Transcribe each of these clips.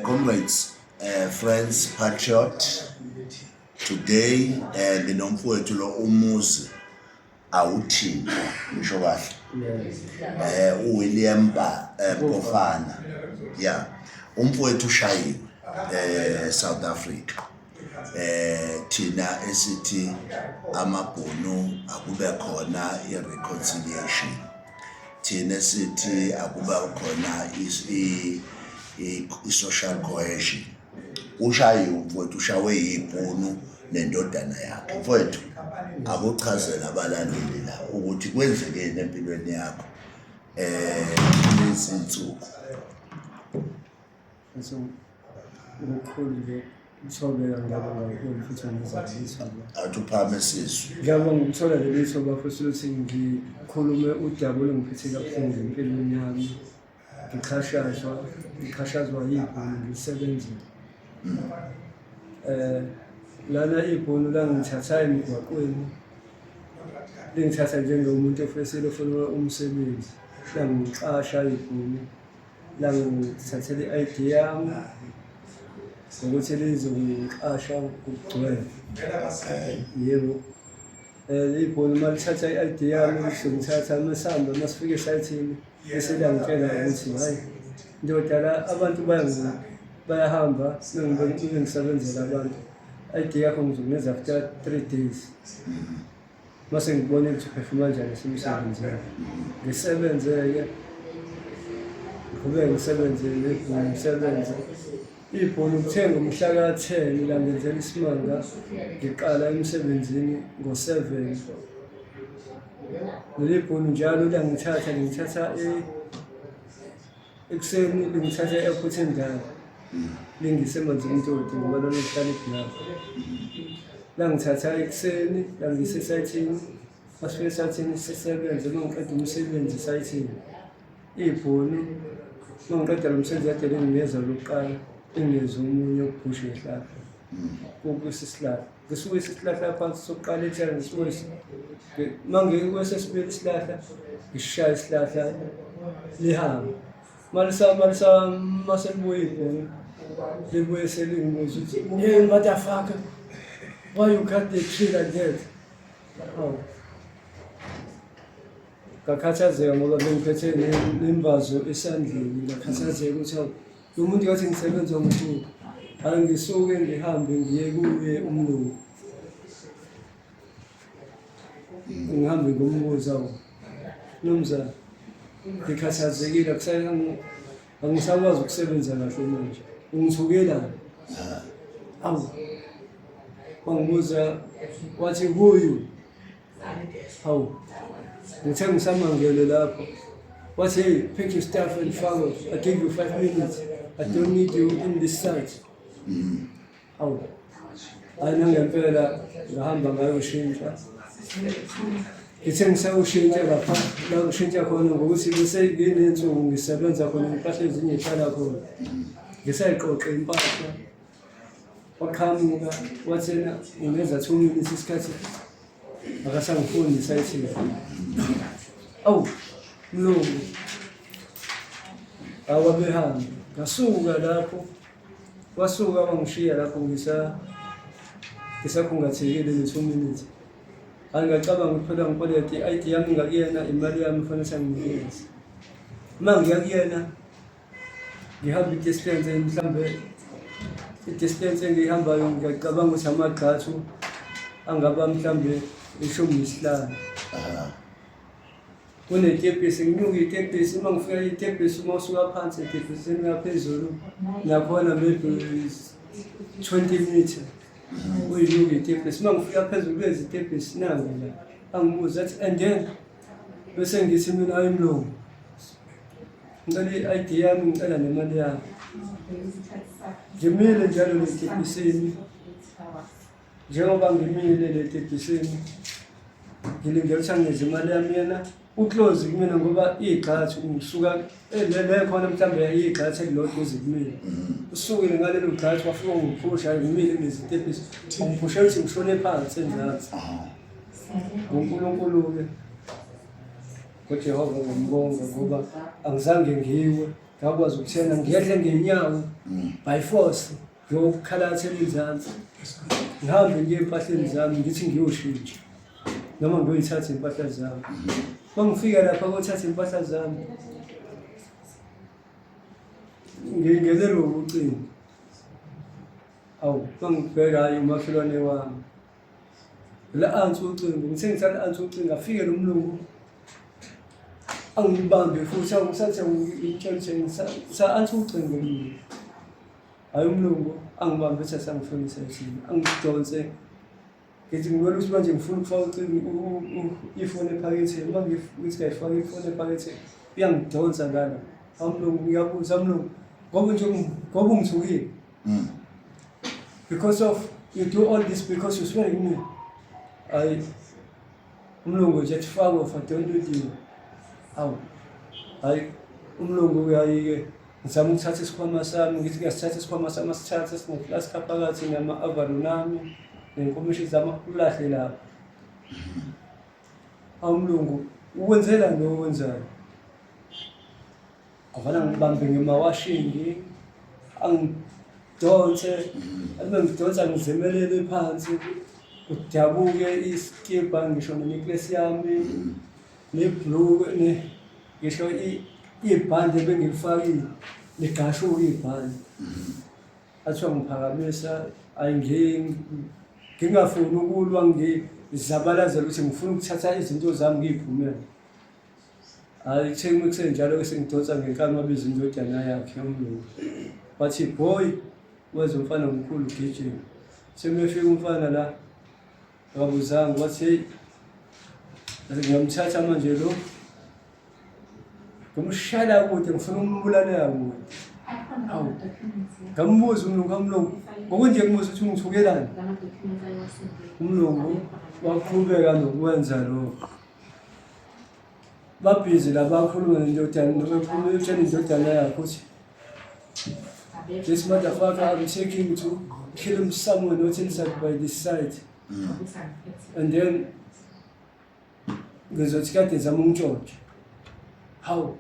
Comrades, friends, patriot, today nginomfowethu lo umuzi awuthintwa, ngisho kahle. UWilliam Mpofana. Yeah. Umfowethu ushayiwe South Africa. Thina esithi amabhunu akube khona i-reconciliation. Thina sithi akuba khona i-social cohesion. Ushayiwe umfowethu, ushawe yibhunu nendodana yakhe. Mfowethu, akuchazela abalandeli la ukuthi kwenzekeni empilweni yakho lezi nsuku. So ngokukhulu nje ukuthobeka, ngiyabonga kakhulu futhi ngizaziswa. Athi uphakame sizwe. Ngiyabonga ukuthola leli thuba futhi ukuthi ngikhulume udaba olungiphethe kabuhlungu empilweni yami. Ngixhashazwa yibhunu ngilisebenzela. Lana ibhunu langithatha emgwaqweni, lingithatha njengomuntu ofesile ofuna umsebenzi. Langiqasha ibhunu, langithathela i-ID yami ngokuthi lizongiqasha ngokugcwele. Yebo. Ibhunu uma lithatha i-ID yami lizongithatha, masihamba masifika esayithini bese liyangitshela ukuthi hhayi ndoda, la abantu bayahamba bebe ngisebenzela abantu, i-ID yakho ngizokunikeza after 3 days mase ngibone ukuthi uphefuma kanjani esemsebenzini. Ngisebenze-ke, ngiqhubeke ngisebenze nebhunu, ngisebenze ibhunu. Kuthe ngomhla ka-10 langenzela isimanga, ngiqala emsebenzini ngo-7. Leli bhunu njalo langithatha, lingithatha ekuseni, lingithatha e-airport endala, lingise eManzimtoti ngoba lona lihlala eBluff. Langithatha ekuseni, langisa esayithini. Masifika esayithini sisebenze, uma ngiqeda umsebenzi esayithini ibhunu, uma ngiqeda lo msebenzi kade linginikeza lokuqala, linginikeza omunye ukubhusha ihlahla kukwesi sihlahla. Ngisuke isihlahla phansi sokuqala etshela, ngisuke uma ngikwesesibili isihlahla, ngishaya isihlahla lihambe. Malisa maselibuye ibhunu, libuye selingibuza ukuthi, "Hey motherfucker, why you cut the tree like that?" Hawu, ngakhathazeka ngoba bengiphethe nembazo esandleni. Ngakhathazeka ukuthi hawu, lo muntu ngathi ngisebenza ngithuka. Hhayi, ngisuke ngihambe ngiye kuye umlungu, ngihambe ngombuza, "Awu mnumzane, ngikhathazekile, angisakwazi ukusebenza kahle manje, ungithukelani?" Awu, wangibuza wathi, "Who you?" Hawu, ngithe ngisamangele lapho, wathi, "Hey, pick your stuff and fuck off. I give you 5 minutes. I don't need you in this site." Hawu, hayi, nangempela ngahamba ngayoshintsha. Ngithe ngisayoshintsha lapha la ngishintsha khona, ngokuthi bese nginey'nsuku ngisebenza khona, impahla ezinye y'hlala khona, ngisayiqoqe impahla, waqhamuka wathi yena ungenza 2 minutes isikhathi, akasangifuni esayithini. Awu mlungu, awabehambe. Ngasuka lapho, wasuka wangishiya lapho ngisakhungathekile ne-2 minutes. Hayi, ngacabanga ukuthi phela ngikwelede i-ID yami ngakuyena, imali yami kufanele sanginikeze. Uma ngiya kuyena, ngihamba i-distance, mhlambe i-distance engiyihambayo ngiyacabanga ukuthi amagxathu angaba mhlambe 15. Kunetepisi, nginyuke itepisi. Uma ngifika itepisi, uma usuka phansi etepisini uya phezulu nakhona maybe is 20 meter, uyinyuke itepisi. Uma ngifika phezulu kulezi tepisi, nangu la angibuza athi, "And then?" Bese ngithi mina, "Hayi mlungu, ngicela i-ID yami, ngicela nemali yami." Ngimile njalo letepisini, njengoba ngimile le tepisini ngilindele ukuthi anginikeze imali yami, yena u-close kumina ngoba igxathu ngisuka le khona mhlawumbe igxathu elilodwa uze kumina. Usukile ngalelo gxathu wafika ungiphusha ngimile kulezi tepisi, ungiphushe ukuthi ngishone phansi enzansi. NguNkulunkulu-ke, ngoJehova ngombonga ngoba angizange ngiwe. Ngakwazi ukuthena ngiyehle ngenyawo by force ngiyokhalathela enzansi. Ngihambe ngiye empahleni zami ngithi ngiyoshintsha noma ngiyoyithatha impahla zami. Uma ngifika lapha kothatha impahla zami ngingenelwe ucingo. Awu, mangibheka hhayi umakhelwane wami. La ansi ucingo, ngithe ngithanda ansi ucingo, afike lo mlungu angibambe futhi angisathi ngitshela ukuthi ngisa-ansi ucingo mina. Hhayi umlungu angibambe ethi asangifundisa ethini, angidonse ngithi ngibona ukuthi manje ngifuna ukufaka ucingo ifoni ephaketheni, uma ngithi ngiyayifaka ifoni ephaketheni uyangidonsa ngala. Awumlungu ngiyabuza mlungu ngoba nje ngoba ungithukile. Because of you do all this because you swearing me. Hayi umlungu nje ethi fuck off, I don't need you. Hawu. Hayi umlungu uyayi-ke ngizama ukuthatha isikhwama sami ngithi ngiyasithatha isikhwama sami asithathe sineflask phakathi nama-avalon ami nenkomishi zami akulahle lapho. Hawu mlungu uwenzelani lo owenzayo? Avana ngibambe ngemawashingi angidonse abe ngidonsa ngizemelele phansi kudabuke isikibha ngisho nenecklace yami nebhulukwe ngisho ibhande ebengilifakile ligqashuke ibhande. Athiwa ngiphakamisa ayi ngingafuni ukulwa ngizabalazela ukuthi ngifuna ukuthatha izinto zami ngiy'phumele. Hhayi kuthe uma kusenjalo-ke sengidonsa ngenkani wabiza indodana yakhe umlungu. Wathi boy weza umfana omkhulu ugijima. Semefika umfana la akabuzanga wathi hey ngiyamthatha manje lo ngimshayela kude ngifuna umbulalela kude. Hawu ngambuza umlungu kamlungu ngokunje ngibuza ukuthi ungithukelani umlungu waqhubeka nokwenza lokho. Babhizi la bakhuluma nendodana noma ekhuluma utshela indodana yakhe ukuthi this motherfucker I'm taking to kill him somewhere not inside by this side. And then ngizothi kade zama umntshontsho. Hawu.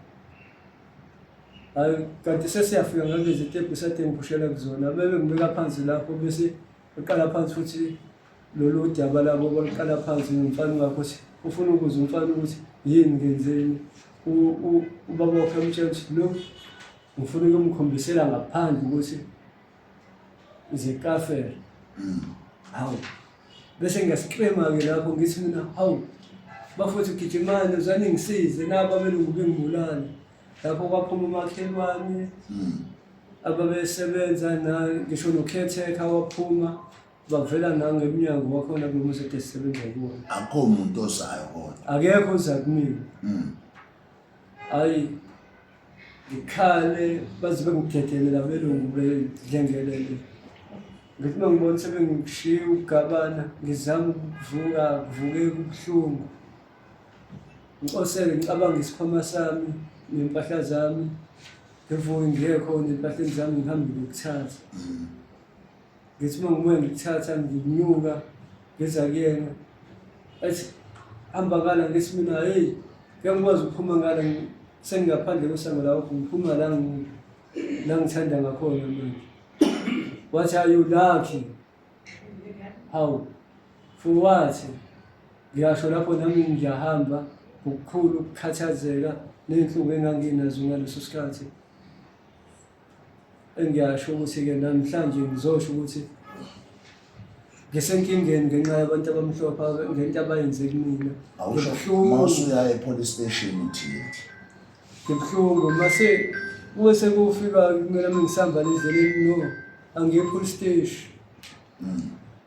Hayi kanti sesiyafika ngalezi tebhu sade ngiphushela kuzona bebe ngibeka phansi lapho bese uqala phansi futhi lolu daba labo baluqala phansi nomfana wakho ukuthi ufuna ukuza umfana ukuthi yini ngenzeni ubaba wakhe amtshela ukuthi lo ngifuna ukumkhombisela ngaphandle ukuthi izikafela hawu bese ngiyasiklema-ke lapho ngithi mina hawu bafowethu gijimani uzane ngisize naba abelungu bengibulala lapho kwaphuma umakhelwane ababesebenza na ngisho nokhethekha waphuma Bavela nangemnyango wakhona kulo muzi ade sisebenza kuwona. Akukho muntu ozayo kodwa. Akekho oza kumina. Hayi ngikhale baze bengidedele labelungu bedlengelele. Ngithi uma ngibona sebengishiya ukugabana ngizama ukuvuka kuvuke kubuhlungu. Ngicosele ngicabanga isikhwama sami nempahla zami. Ngivuke ngiye khona empahleni zami ngihambe ngiyokuthatha. Ngithi uma ngibuya ngikuthatha nginyuka ngiza kuyena athi hamba ngala ngithi mina heyi ngeke ngikwazi ukuphuma ngala sengingaphandle kwesango lakho ngiphuma la la ngithanda ngakhona manje. Wathi are you lucky? Hawu for what? Ngiyasho lapho nami ngiyahamba ngokukhulu ukukhathazeka ney'nhlungu enganginazo ngaleso sikhathi. Engiyasho ukuthi-ke namhlanje ngizosho ukuthi ngisenkingeni ngenxa yabantu abamhlophe ngento abayenze kumina. Awusho uma usuya e-police station uthini? Ngibuhlungu mase kuwe sekufika kumele uma ngisihamba le ndleleni no angiye e-police station.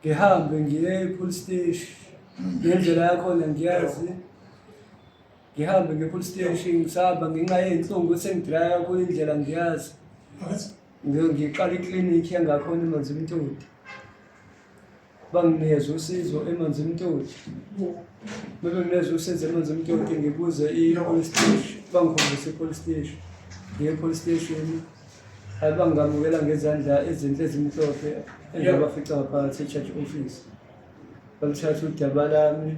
Ngihambe ngiye e-police station. Ngendlela yakhona ngiyazi. Ngihambe ngiye police station ngisahamba ngenxa yey'nhlungu sengidraya kakhulu indlela ngiyazi. Ngiqala iklinikhi yangakhona eManzimtoti. Banginikeza usizo eManzimtoti. Bebenginikeza usizo eManzimtoti ngibuze i-police station, bangikhombise i-police station. Ngiye e-police station, hhayi bangamukela ngezandla ezinhle ezimhlophe engabafica ngaphakathi e-charge office. Balithatha udaba lami.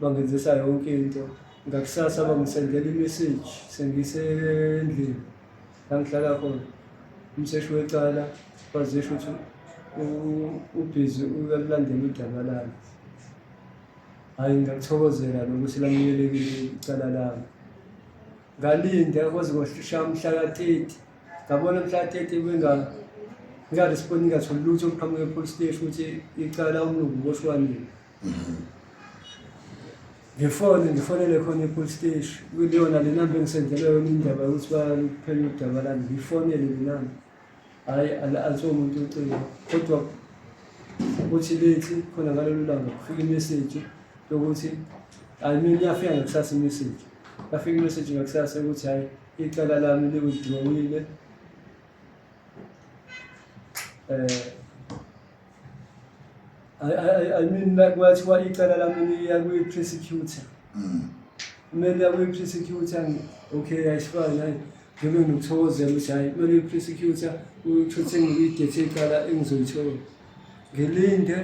Bangenzisa yonke into. Ngakusasa bangisendela imeseji sengisendlini la ngihlala khona. Umseshi wecala wazisho ukuthi ubhizi uyalulandela udaba lami. Hhayi ngakuthokozela lokuthi lamukelekile icala lami. Ngalinda kwaze kwashaya umhla ka-30. Ngabona mhla ka-30 benga-respond ngingatholi lutho oluqhamuka e-police station ukuthi icala umlungu uboshwa nini. Ngifone ngifonele khona e-police station kuyona le namba engisendelwe yona indaba yokuthi baphenya udaba lami ngifonele le namba hhayi alisuke umuntu ucingo kodwa kuthi lethi khona ngalolu langa kufika imeseji yokuthi I mean iyafika ngakusasa imeseji yafika imeseji ngakusasa ukuthi hhayi icala lami liwithdrawile I mean kwathiwa icala lami liya kwi-prosecutor. Kumele liya kwi-prosecutor, okay ayisifani hayi ngibe ngikuthokozela ukuthi hhayi kumele i-prosecutor uthuthe ngiyidethe icala engizoyithola. Ngilinde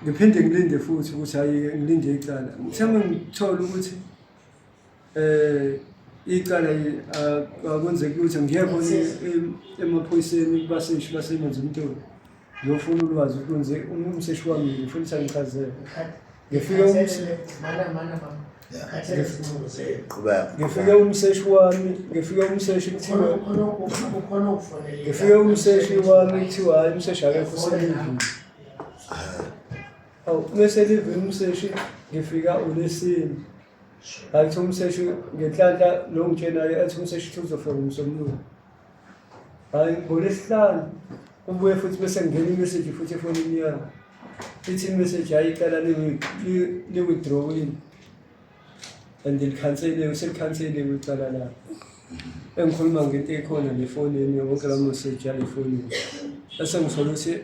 ngiphinde ngilinde futhi ukuthi hhayi ngilinde icala. Ngithe ngithola ukuthi Icala akwenzeki lutho ngiye khona emaphoyiseni kubaseshi baseManzimtoti ngiyofuna ulwazi ukuthi kwenze umseshi wami ngifuna ukuthi angichazele. Ngifike ngifike umseshi wami ngifike umseshi kuthiwa ngifike umseshi wami kuthiwa hhayi umseshi akekho uselivini. Awu mese elivini umseshi ngifika uLesine. Hayi kuthiwa umseshi ngenhlanhla lo ngitshenayo ethi umseshi uthi uzofika ngomsombuluko. Hhayi ngolwesihlanu kubuye futhi bese ngena imeseji futhi efonini yami. Ithi imeseji hhayi icala li-withdrawile and likhanseliwe selikhanseliwe icala lami. Engikhuluma ngento ekhona nefonini yonke la meseji yale fonini. Bese ngithola ukuthi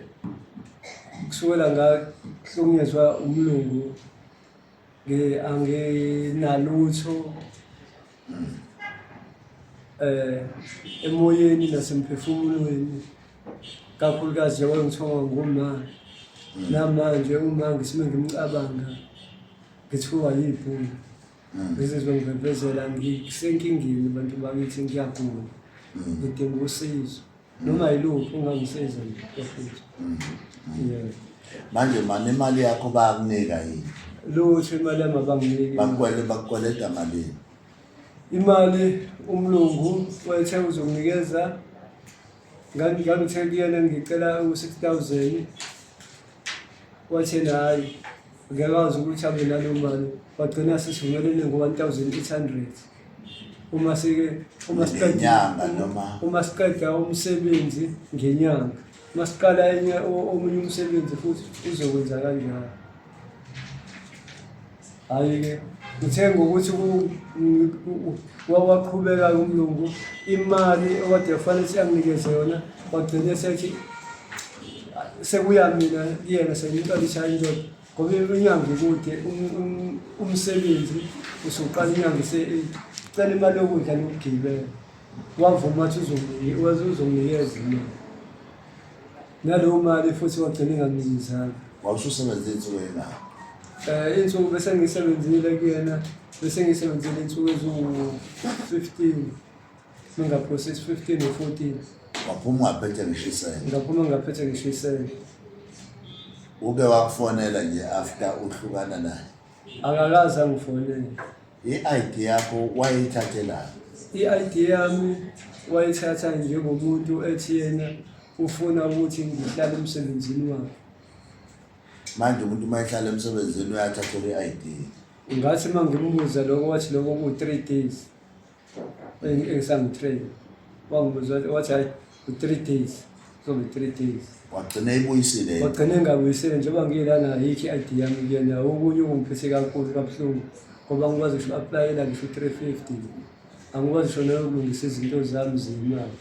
kusukela ngahlukunyezwa umlungu Anginalutho emoyeni nasemphefumulweni, kakhulukazi njengoba ngithongwa nguma. Namanje uma ngisime ngimcabanga ngithuka yibhungu. Ngizizwe ngivevezela ngisenkingeni bantu bakithi ngiyagula. Ngidinga usizo. Noma yiluphi ongangisiza nje bafethu. Yebo. Manje mani imali yakho bayakunika yini? Lutho imali yami abanginiki. Bakukwele bakukweleta malini? Imali umlungu wayethe uzonginikeza ngangithe kuyena ngicela u-6,000 wathi yena hhayi ngiyakwazi ukuthi abe naleyo mali wagcina sesivumelene ngo-1,800 uma sike uma siqeda Ngenyanga noma? uma siqeda umsebenzi ngenyanga uma siqala enye omunye umsebenzi futhi uzokwenza kanjalo hhayi-ke ngithe ngokuthi waqhubeka umlungu imali okade kufanele ukuthi anginikeze yona wagcine sethi sekuya mina kuyena sengimqalisha indoda ngoba inyanga ikude umsebenzi usuqala inyanga ise-eight cela imali yokudla nokugibela wavuma wathi uzonginikeza imali naleyo mali futhi wagcina enganginikizanga Wawususebenze iy'nsuku ey'ngaki? Iy'nsuku bese ngisebenzile kuyena bese ngisebenzile iy'nsuku eziwu-15 mingaphosisi 15 or 14. Waphuma ungaphethe ngisho isende. Ngaphuma ngaphethe ngisho isende. Uke wakufonela nje after uhlukana naye? Akakaze angifonele. I-ID yakho wayeyithathelani? I-ID yami wayithatha njengomuntu ethi yena ufuna ukuthi ngihlale emsebenzini wakhe. Manje umuntu uma ehlala emsebenzini uyathathelwa i-ID. Ngathi uma ngimbuza lokho wathi lokho ku-3 days engisangi-train. Wangibuza wathi hhayi u-3 days kuzobe 3 days. Wagcina eyibuyisile yini? Wagcina engabuyisile njengoba ngiyilana ayikho i-ID yami kuyena okunye okungiphethe kakhulu kabuhlungu ngoba ngikwazi ngisho u-aplayela ngisho u-350 angikwazi ngisho nokulungisa izinto zami zemali.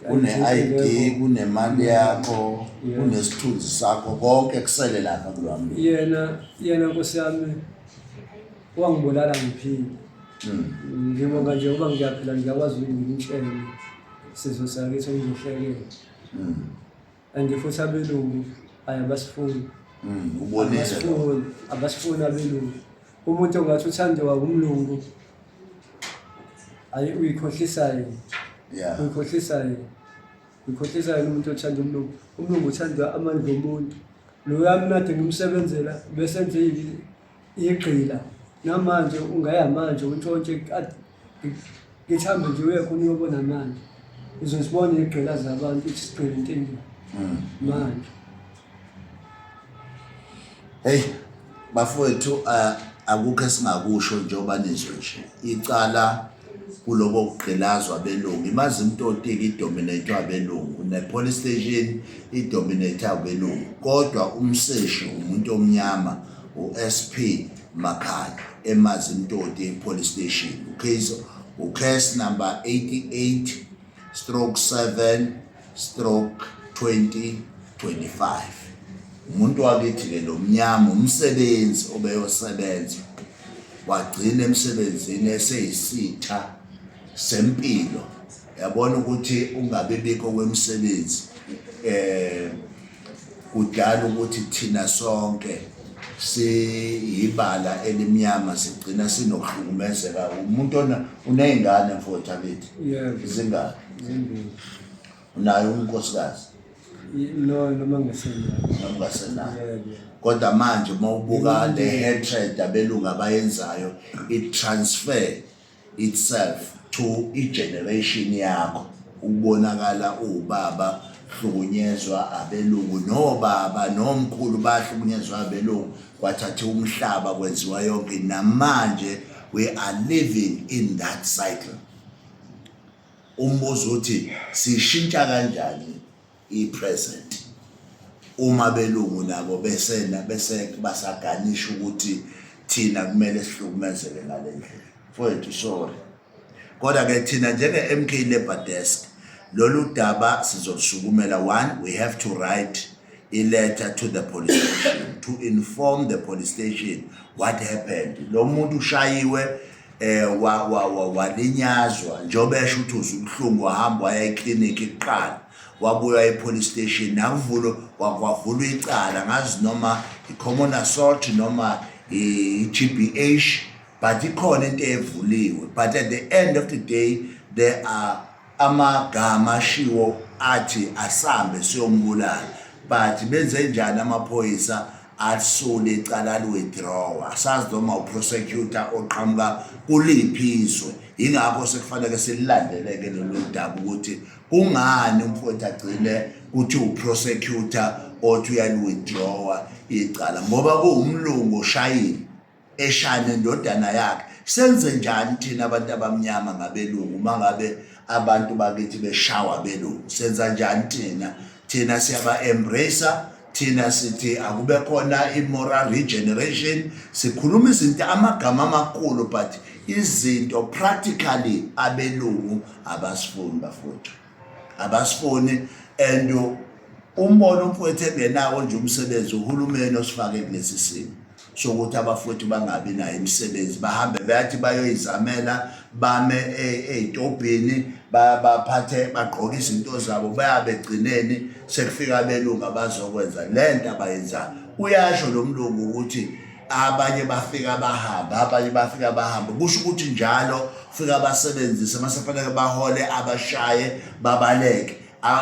Kune-ID, kunemali yakho, kunesithunzi sakho, konke kusele lapha kulowa mlungu. Yena yena nkosi yami wangibulala ngiphila. Ngibonga nje uba ngiyaphila ngiyakwazi ukuthi ngimtshele isizwe sakithi ngizohlekela. And futhi abelungu ayabasifuni. Ubonile lo. Abasifuni, abasifuni abelungu. Umuntu ongathi uthandwa umlungu, ayi, uyikhohlisa yena. Uyikhohlisa yena, uyikhohlisa yena umuntu othanda umlungu. Umlungu uthanda amandla omuntu. Loya mnade ngimsebenzela bese enze igqila. Namanje ungaya manje untshontshe, ngithambe nje uye khona uyobona manje, uzosibona igqila zabantu ukuthi sigqila into enjani manje. Hey bafowethu, akukho esingakusho njengoba nizwe nje icala kulobo kugqilazwa abelungu. IMazimtoti-ke idominate abelungu, ne-police station idominate abelungu, kodwa umseshi umuntu omnyama, u-SP Makhanya eMazimtoti police station. Ucase number 88/7/2025. Umuntu wakithi-ke lo mnyama, umsebenzi obeyosebenza wagcina emsebenzini eseyisitha sempilo. Yabona ukuthi ungabi bikho kwemisebenzi kudala ukuthi thina sonke siyibala elimnyama sigcina sinokuhlukumezeka. Umuntu uney'ngane mfowethu akithi? Yebo. Zingaki? Zimbili. Unayo unkosikazi? No, noma ngesenayo. Noma ungasenayo? Yebo. Kodwa manje uma ubuka le hatred abelungu abayenzayo, it transfer itself to i-generation yakho. Ukubonakala uwubaba hlukunyezwa abelungu, nobaba nomkhulu bahlukunyezwa abelungu, kwathatha umhlaba, kwenziwa yonke. Namanje we are living in that cycle. Umbuzo uthi sishintsha kanjani i-present uma belungu nabo besena bese basaganisha ukuthi thina kumele sihlukumezeke ngale ndlela? Mfowethu, sorry, kodwa ke thina njenge-MK Labour Desk lolu daba sizosukumela. One, we have to write a letter to the police station to inform the police station what happened. Lo muntu ushayiwe, eh wa wa walinyazwa, njengoba esho ukuthi uzwa ubuhlungu, wahamba waya eklinikhi kuqala, wabuya e-police station, nakuvulo kwavulwa icala. Ngazi noma i-common assault noma i-GBH, but ikhona into evuliwe. But at the end of the day there are amagama ashiwo athi asambe siyombulala, but benze njani amaphoyisa asule icala, ali-withdraw? Asazi noma uprosecutor oqhamuka kuliphi izwe. Yingakho sekufanele sililandeleke lolu daba ukuthi kungani umfowethu agcine kuthi uprosecutor othi uyali-withdrawa icala, ngoba kuwumlungu oshayile, eshaya nendodana yakhe. Senze njani thina abantu abamnyama ngabelungu? Uma ngabe abantu bakithi beshawa belungu, senza njani thina? Thina siyaba embrace, thina sithi akube khona i-moral regeneration, sikhuluma izinto, amagama amakhulu, but izinto practically abelungu abasifuni bafowethu, abasifuni. And umbono umfowethu engenawo nje umsebenzi, uhulumeni osifake kulesi simo sokuthi abafowethu bangabi nayo imisebenzi, bahambe bayathi bayoyizamela, bame ey'tobhini, baphathe, bagqoke izinto zabo, bayabe egcineni sekufika abelungu abazokwenza le nto abayenzayo. Uyasho lo mlungu ukuthi abanye bafika bahamba, abanye bafika bahamba, kusho ukuthi njalo fika basebenzise, mase kufanele bahole abashaye babaleke.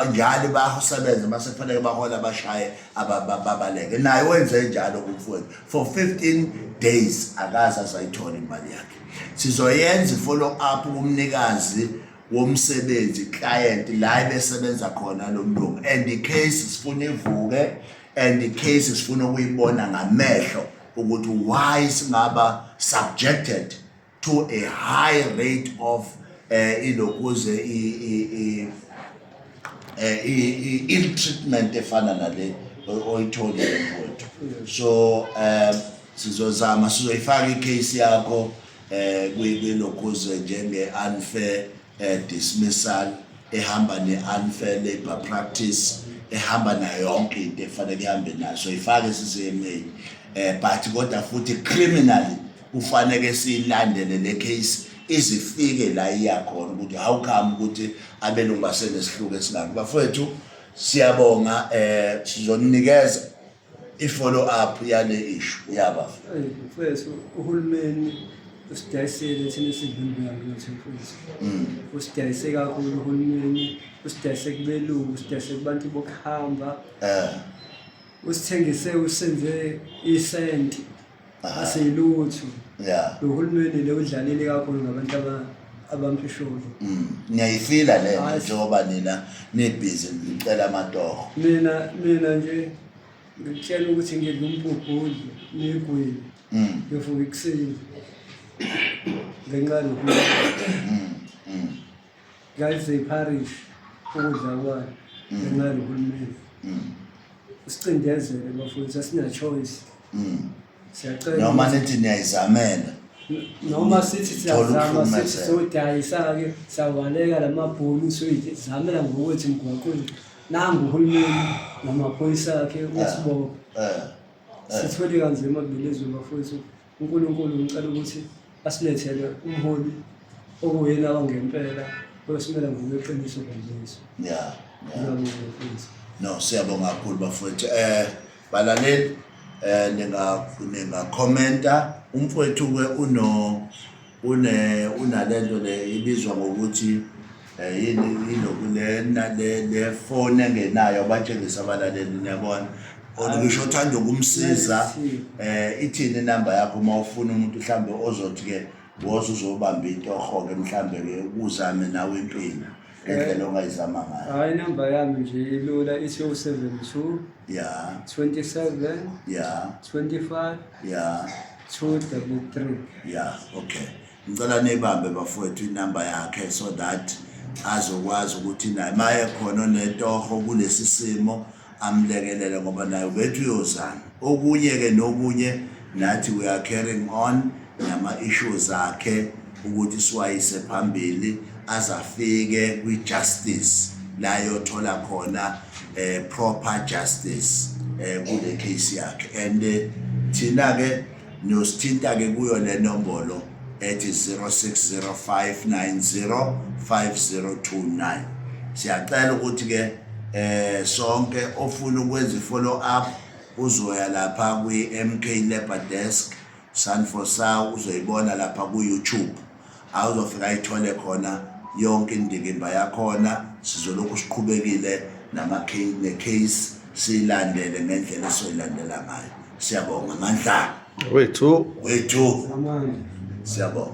Njalo basebenze, mase kufanele bahole abashaye babaleke. Naye wenze njalo kumfowethu for 15 days, akaze azayithola imali yakhe. Sizoyenza i-follow up kumnikazi womsebenzi, client la ebesebenza khona lo mlungu, and i-case sifuna ivuke, and i-case sifuna ukuyibona ngamehlo ukuthi why singaba subjected to a high rate of ilokuze i ill treatment efana nale oyitholile mfowethu. So sizozama, sizoyifaka icase yakho kwilokuze njenge unfair dismissal ehamba ne-unfair labor practice, ehamba nayo yonke into efanele ihambe nayo. So ifake CCMA, but kodwa futhi criminally kufanele siyilandele le case izifike la iya khona, ukuthi how come ukuthi abelungu basenesihluku esingaka. Bafowethu, siyabonga. Sizonikeza I-follow up yale issue yaba. Eyi, mfethu, uhulumeni usidayisile thina esidlulile yethu mfethu. Usidayise kakhulu uhulumeni, usidayise kubelungu, usidayise kubantu bokuhamba. Usithengise, usenze isenti, asiyilutho. Lo hulumeni lo udlalile kakhulu ngabantu abampisholo. Niyayifila le nto njengoba nina nibhizi nicela amatoho. Mina nje ngikutshela ukuthi ngidla umbhubhudlo negwini. Ngivuka ekuseni ngenxa yohulumeni. Ngaze ipharish ukudla kwayo ngenxa yohulumeni. Usicindezele bafowethu, asina choice. Siyacela Noma nithi niyayizamela. Noma sithi Thola siyazama, sithi ukuhlukumezeka. sodayisa-ke, siyavaleka la mabhunu, soyizamela ngokwethu emgwaqweni, nangu uhulumeni namaphoyisa akhe uyasibopha. Sithwele kanzima kuleli zwe bafowethu. UNkulunkulu ngicela ukuthi asilethele umholi okuyena wangempela oyosimela ngokweqiniso kuleli zwe. Ngiyabonga mfowethu. No, siyabonga kakhulu bafowethu. Balaleli, ninga commenta umfowethu ke uno une unalento le ibizwa ngokuthi yini iloku le le phone engenayo abatshengisa abalaleli, niyabona. Ngisho othanda ukumsiza, ithini inamba yakho uma ufuna umuntu mhlambe ozothi ke woza uzobamba itoho ke mhlambe ke uzame nawe impilo ngendlela ongayizama ngayo. Hayi, inamba yami nje ilula, ithi 072 27 25 233. Yeah, okay. Ngicela nibambe bafowethu inamba yakhe so that azokwazi ukuthi naye maye khona onetoho kulesi simo amlekelele, ngoba naye ubethu uyozama. Okunye ke nokunye nathi we are carrying on nama issues akhe ukuthi siwayise phambili azafike kwi-justice la yothola khona proper justice kule case yakhe. And thina ke niyosithinta ke kuyo le nombolo ethi 0605905029. Siyacela ukuthi ke sonke ofuna ukwenza i-follow up uzoya lapha kwi-MK Labour Desk Sanfosa, uzoyibona lapha ku-YouTube, awuzofika ayithole khona yonke indikimba yakhona. Sizolokhu siqhubekile nama-ne-case, siyilandele ngendlela esizoyilandela ngayo. Siyabonga, Mandla wethu. Wethu. Amandla. Siyabonga.